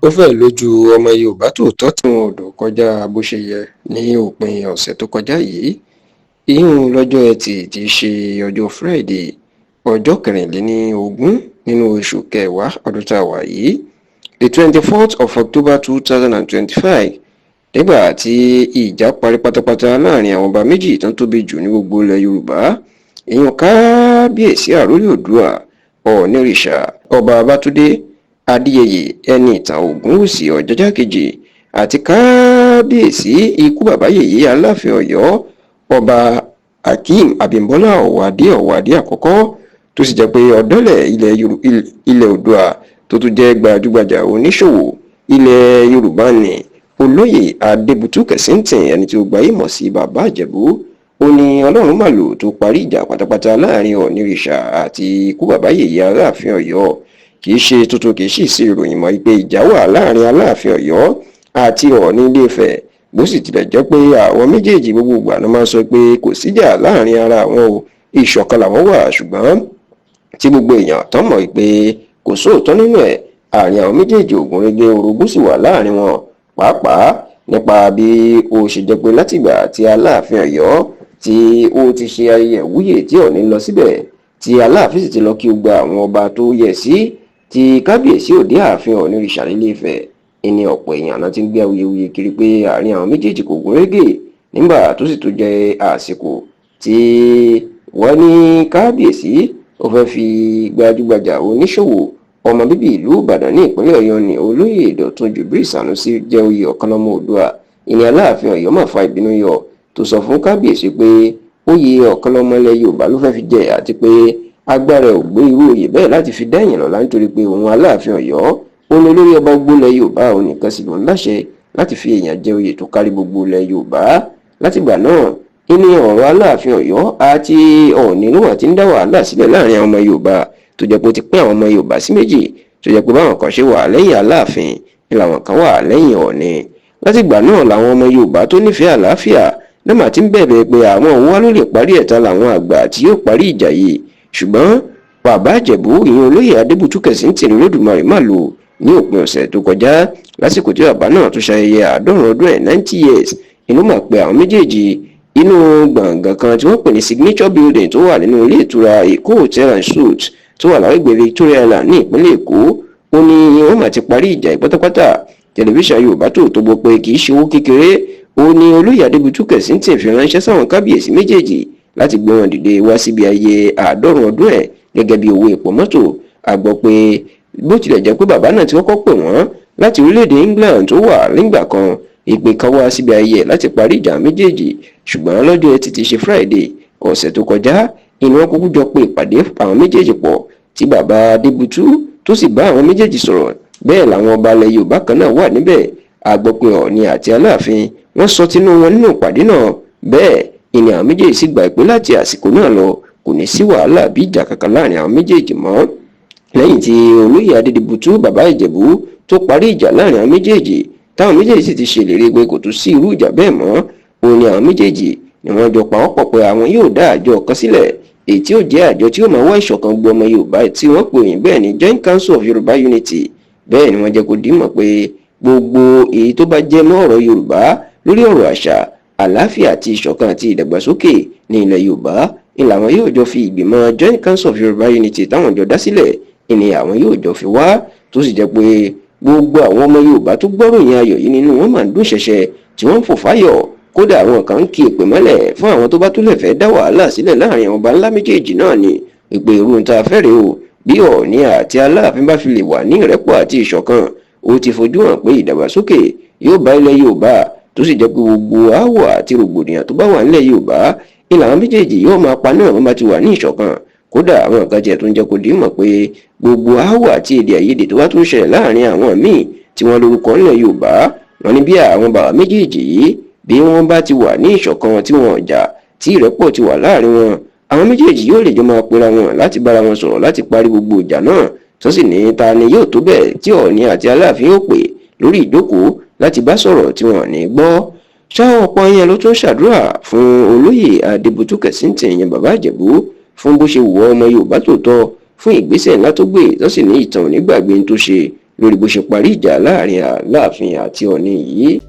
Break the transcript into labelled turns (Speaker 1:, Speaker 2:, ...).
Speaker 1: Ó fẹ́ẹ̀ lójú ọmọ Yorùbá tòótọ́ tí wọn ò dùn kọjá bó ṣe yẹ ní òpin ọ̀sẹ̀ tó kọjá yìí, ìyún lọ́jọ́ Etí tí í ṣe ọjọ́ Friday, ọjọ́ 24 nínú oṣù kẹwàá ọdún tá a wà yìí, the 24th of October 2025, nígbà tí ìjà parí pátápátá láàrin àwọn ọba méjì tó tóbi jù ní gbogbo ilẹ̀ Yorùbá, ìyún Kábíyèsí Àrólé Oòduà Ọ̀ọ̀nìrìṣà Ọba Babátúndé Adéyẹyè Ẹnìtàn Ògúnwùsì Ọ̀jájá kejì àti Kábíyèsí ikú bàbá yèyé Aláàfin Ọ̀yọ́, Ọba Akeem Abímbọ́lá Ọ̀wádé Ọ̀wádé àkọ́kọ́, tó sì jẹ́ pé ọ̀dọ́lẹ̀ ilẹ̀ Oòduà, tó tún jẹ́ gbajúgbajà oníṣòwò ilẹ̀ Yorùbá ní Olóyè Adébútú Kessington, ẹni tí ó gbayé mọ̀ sí Bàbá Ìjẹ̀bú, ó ní Ọlọ́run mà lò tó parí ìjà pátápátá láàrin Ọ̀ọ̀nìrìṣà àti ikú bàbá yèyé Aláàfin Ọ̀yọ́. Kì í ṣe tuntun, kì í sì ṣe ìròyìn mọ́ pé ìjà wà láàrin Aláàfin Ọ̀yọ́ àti Ọ̀ọ̀ni Ilé-Ifẹ̀. Bó sì tilẹ̀ jẹ́ pé àwọn méjèèjì gbogbo ìgbà ló máa ń sọ pé kò síjà láàrin ara àwọn o, ìṣọ̀kan làwọn wà, ṣùgbọ́n tí gbogbo èèyàn tán mọ̀ pé kò sóòótọ́ nínú ẹ̀, àárín àwọn méjèèjì ògúnrégé, orogún sì wà láàrin wọn, pàápàá nípa bí ó ṣe jẹ́ pé látìgbà tí Aláàfin Ọ̀yọ́ tí ó ti ṣe ayẹyẹ ìwúyè tí Ọ̀ọ̀ni lọ síbẹ̀, tí Aláàfin sì ti lọ kí gbogbo àwọn ọba tó yẹ sí, tí kábíyèsí òde ààfin Ọ̀ọ̀nìrìṣà nílé Ifẹ̀, ìní ọ̀pọ̀ èèyàn náà ti ń gbé awuyewuye kiri pé àárín àwọn méjèèjì kò gún régé. Nígbà tó sì tún jẹ́ àsìkò tí wọ́n ní kábíyèsí ó fẹ́ fi gbajúgbajà oníṣòwò ọmọ bíbí ìlú Ìbàdàn ní ìpínlẹ̀ Ọ̀yọ́ ní Olóyè Dọ̀tun Jubril Sanusi jẹ́ oyè Ọ̀kànlọ́mọ Oòduà, ìní Aláàfin Ọ̀yọ́ máa fa ìbínú yọ, tó sọ fún kábíyèsí pé oyè Ọ̀kànlọ́mọ ilẹ̀ Yorùbá ló fẹ́ fi jẹ, àti pé agbára ẹ̀ ò gbé irú oyè bẹ́ẹ̀ láti fi dá èèyàn lọ́lá, nítorí pé òun Aláàfin Ọ̀yọ́, òun ni olórí ọba gbogbo ilẹ̀ Yorùbá, òun nìkan sì lòun láṣẹ láti fi èèyàn jẹ oyè tó kárí gbogbo ilẹ̀ Yorùbá. Látìgbà náà ìní ọ̀rọ̀ Aláàfin Ọ̀yọ́ àti Ọ̀ọ̀ni ló wà tí ń dá wàhálà sílẹ̀ láàrin àwọn ọmọ Yorùbá, tó jẹ́ pé ó ti pín àwọn ọmọ Yorùbá sí méjì, tó jẹ́ pé báwọn kan ṣe wà lẹ́yìn Aláàfin ni làwọn kan wà lẹ́yìn Ọ̀ọ̀ni. Látìgbà náà làwọn ọmọ Yorùbá tó nífẹ̀ẹ́ àlàáfíà náà mà ti ń bẹ̀bẹ̀ pé àwọn òun wá ló lè parí ẹ̀ta làwọn àgbà tí yóò parí ìjà yìí. Ṣùgbọ́n Bàbá Ìjẹ̀bú, ìyẹn Olóyè Adébútú Kessington Olódùmarè má lò ní òpin ọ̀sẹ̀ tó kọjá, lásìkò tí bàbá náà tún ṣayẹyẹ 90 ọdún ẹ̀, 90 years, inú mà pé àwọn méjèèjì inú gbọ̀ngàn kan tí wọ́n pè ní Signature Building tó wà nínú ilé ìtura Èkó Hotel and Suites tó wà lágbègbè Victoria Island ní ìpínlẹ̀ Èkó. Ó ní wọ́n mà ti parí ìjà yìí pátápátá. Tẹlifíṣàn Yorùbá tó tó gbọ́ pé kì í ṣe owó kékeré ó ní Olóyè Adébútú Kessington fi ránṣẹ́ sáwọn kábíyèsí méjèèjì láti gbé wọn dìde wá síbi ayẹyẹ 90 ọdún ẹ̀ gẹ́gẹ́ bí owó epo mọ́tò. A gbọ́ pé bó tilẹ̀ jẹ́ pé bàbá náà ti kọ́kọ́ pè wọ́n láti orílẹ̀-èdè England tó wà nígbà kan, ìpè kan wá síbi ayẹyẹ láti parí ìjà méjèèjì, ṣùgbọ́n lọ́jọ́ Ẹtì tí ṣe Friday ọ̀sẹ̀ tó kọjá, inú wọn kúkú jọ pé ìpàdé àwọn méjèèjì pọ̀, tí bàbá Adébútú tó sì bá àwọn méjèèjì sọ̀rọ̀. Bẹ́ẹ̀ làwọn ọba ilẹ̀ Yorùbá kan náà wà níbẹ̀. A gbọ́ pé Ọ̀ọ̀ni àti Aláàfin wọ́n sọ tinú wọn nínú ìpàdé náà. Bẹ́ẹ̀ ìní àwọn méjèèjì sì gbà pé láti àsìkò náà lọ, kò ní sí wàhálà bí ìjà kankan láàrin àwọn méjèèjì mọ́. Lẹ́yìn tí Olóyè Adédìbútú Bàbá Ìjẹ̀bú tó parí ìjà láàrin àwọn méjèèjì, táwọn méjèèjì sì ti ṣèlérí pé kò tún sí irú ìjà bẹ́ẹ̀ mọ́, òun ni àwọn méjèèjì ni wọ́n jọ pawọ́pọ̀ pé àwọn yóò dá àjọ kan sílẹ̀, èyí tí ó jẹ́ àjọ tí ó máa wá ìṣọ̀kan gbogbo ọmọ Yorùbá, tí wọ́n pè ní bẹ́ẹ̀ ní Joint Council of Yorùbá Unity. Bẹ́ẹ̀ ni wọ́n jẹ́ kó dìímọ̀ pé gbogbo èyí tó bá jẹ́ mọ́ ọ̀rọ̀ Yorùbá lórí ọ̀rọ̀ àṣà, àlàáfíà àti ìṣọ̀kan àti ìdàgbàsókè ní ilẹ̀ Yorùbá ni làwọn yóò jọ fi ìgbìmọ̀ Joint Council of Yorùbá Unity táwọn jọ dá sílẹ̀ ni àwọn yóò jọ fi wá, tó sì jẹ́ pé gbogbo àwọn ọmọ Yorùbá tó gbọ́ròyìn ayọ̀ yìí, nínú wọn máa ń dùn ṣẹ̀ṣẹ̀ tí wọ́n ń fò fáyọ̀. Kódà àwọn kan ń kí èpè mọ́lẹ̀ fún àwọn tó bá tún lè fẹ́ dá wàhálà sílẹ̀ láàrin àwọn ọba ńlá méjèèjì náà ni ìpè irú tá a fẹ́ rèé o. Bí Ọ̀ọ̀ni àti Aláàfin bá fi lè wà ní ìrẹ́pọ̀ àti ìṣọ̀kan, ó ti fojú hàn pé ìdàgbàsókè yóò bá ilẹ̀ Yorùbá, tó sì jẹ́ pé gbogbo aáwọ̀ àti rògbòdìyàn tó bá wà nílẹ̀ Yorùbá ìlànà méjèèjì yóò máa pa náà wọ́n bá ti wà ní ìṣọ̀kan. Kódà àwọn kan tiẹ̀ tó ń jẹ́ kó dìímọ̀ pé gbogbo aáwọ̀ àti èdè àìyedè tó wá tún ṣẹlẹ̀ láàrin àwọn míì tí wọ́n lórúkọ ńlẹ̀ Yorùbá, wọn ní bí àwọn bàbá méjèèjì yìí, bí wọ́n bá ti wà ní ìṣọ̀kan, tí wọn jà, tí ìrẹ́pọ̀ ti wà láàrin wọn, àwọn méjèèjì yóò lè jọ máa pera wọn láti bára wọn sọ̀rọ̀ láti parí gbogbo ìjà náà. Tó sì ní ta ni yóò tó bẹ́ẹ̀ tí Ọ̀ọ̀ni àti Aláàfin yóò pè lórí ìjókòó láti bá sọ̀rọ̀ tí wọn ní gbọ́ ṣá. Ọ̀pọ̀ yẹn ló tún ṣàdúrà fún Olóyè Adébútú Kessington, yẹn Bàbá Ìjẹ̀bú, fún bó ṣe wù ọmọ Yorùbá tòótọ́, fún ìgbésẹ̀ ńlá tó gbé, tó sì ní ìtàn onígbàgbé tó ṣe. Lórí bó ṣe parí ìjà láàrin Aláàfin àti Ọọ̀ni yìí.